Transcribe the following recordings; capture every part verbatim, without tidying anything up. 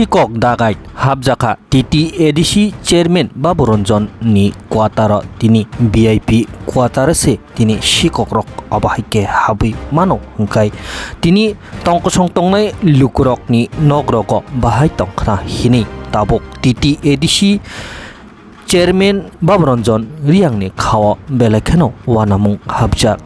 Sikok dagai hapjakha T T A D C chairman Babu Ranjan ni quarter o, tini V I P quarter se tini sikok rok obo hai khe habwi mano hwnkhe tini tongkosong tongnai lukurok ni nok rogo bahai tongkhna hini tabuk T T A D C chairman Babu Ranjan Reang ni khao belai kheno uanamung hapjak.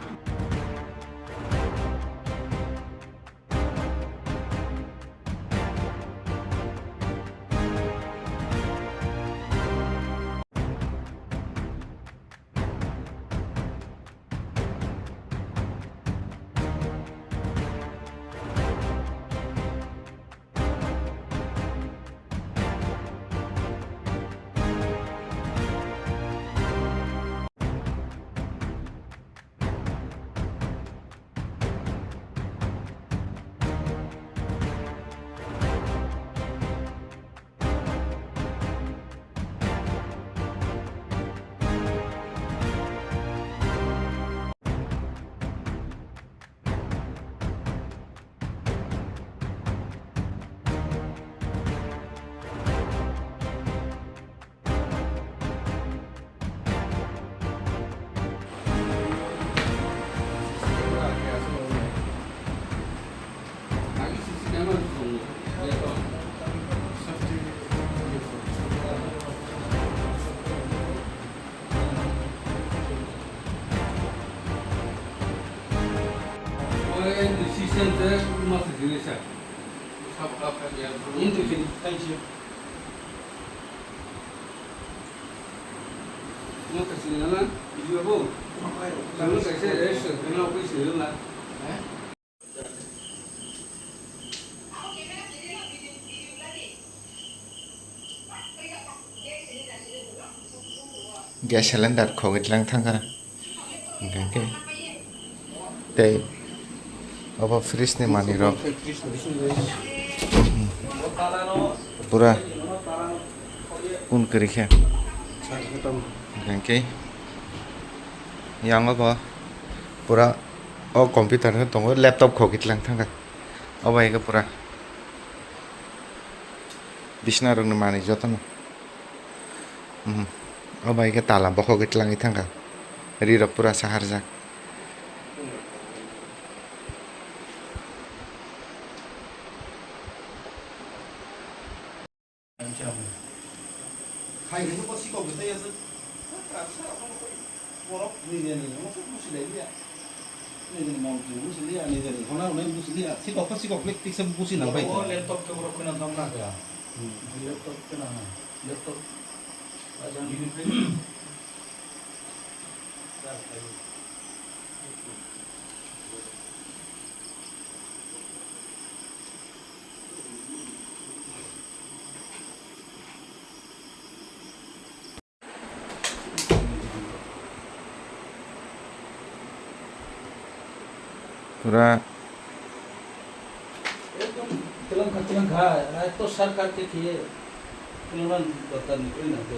Gas cylinder khogwi tlang thangkha. Hingkhe tei obo fridge ni manwi rok pura kun kwrwi khe. Hingkhe yang obo pura o computer no tongo, laptop khogwi tlang thangkha. Obo hai khe pura bisna rok ni manwi jotono. Mhm. Obo hai khe tala bokhogwi tlangwi thangkha. Ri rok pura saharjak. Borok nijeni omo se busi lai liya. Nijeni montri busi liya, nijeni hona hona busi liya. Sikok khe sikok lik tiksa busi nang bai. O laptop khe borok kheno dam na kha. Hmm. Laptop kheno ha. Laptop. Ajang. Pura. Ekdom twlang kha, twlang kha. Ai to sarkar khe khiye. Twlang dorkar ni koi na khe.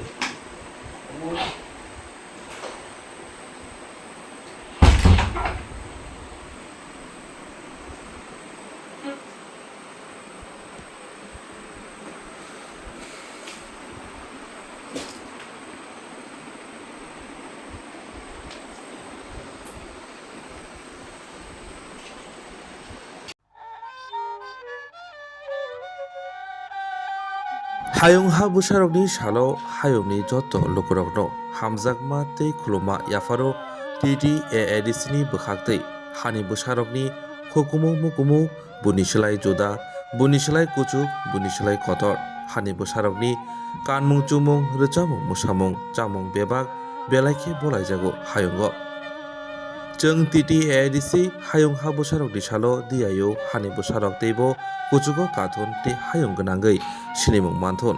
Hayung ha bwsarokni salo hayungni joto lukurokno hamjakma tei khulumma yapharo T T A A D C ni bwkhaktwi hani bwsarokni hukumu mukumu, buini slai juda, buini slai kuchuk, buini slai kotor, hani bwsarokni kanmung chumung, rwchapmung mwsamung, chamung bebak belai khe bolaijago hayungo. Chwng T T A A D C hayung ha bwsarokni salo diyaio hani bwsarok teibo kuchugo kathon tei hayung gwnangwi sinimung manthun.